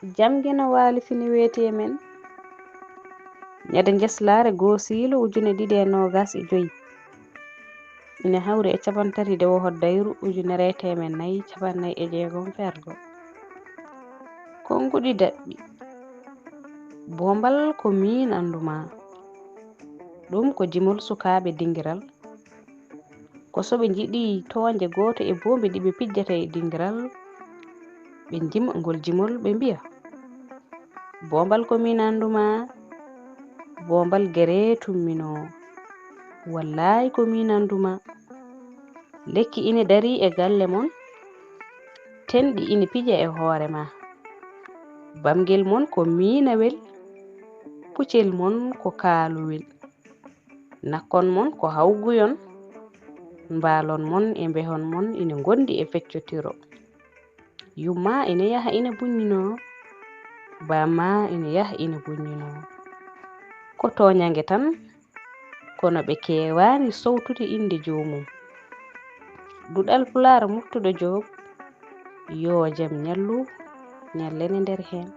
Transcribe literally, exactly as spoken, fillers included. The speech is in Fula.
Jamgina waali fini weeti e men. Ñade njeslaare goo siilo ujune ɗiɗi e noogas e joy. Ina hawri e capanɗe tati dewo hoddayru ujunere e teemen nayi capanɗe nayi e jeegom fergo. Konnguɗi daɓɓi. Boombal ko miin anndu maa. Ɗum ko jimol sukaaɓe dingiral. Ko so ɓe njiɗi toonde gooto e boombi ɗi ɓe pijjata e dingiral, ɓe njima ngol jimol, ɓe mbiya, "Boombal ko miin anndu maa, boombal gere tumminoo. Wallaay ko miin anndu maa." Lekki ina darii e galle mon, tenɗi ina pija e hoore maa. Bamgel mon ko miinawel, puccel mon ko kaaluwel. Nakkon mon ko hawguyon, mbaalon mon e mbehon mon ina ngondi e feccotiro. Yumma ina yaha ina buññinoo, bamma ina yaha ina buññinoo. Ko tooñange tan, kono ɓe keewaani sowtude innde joomum. Duɗal Pulaar Murtuɗo Joob, yoo jam ñallu, ñallene nder heen.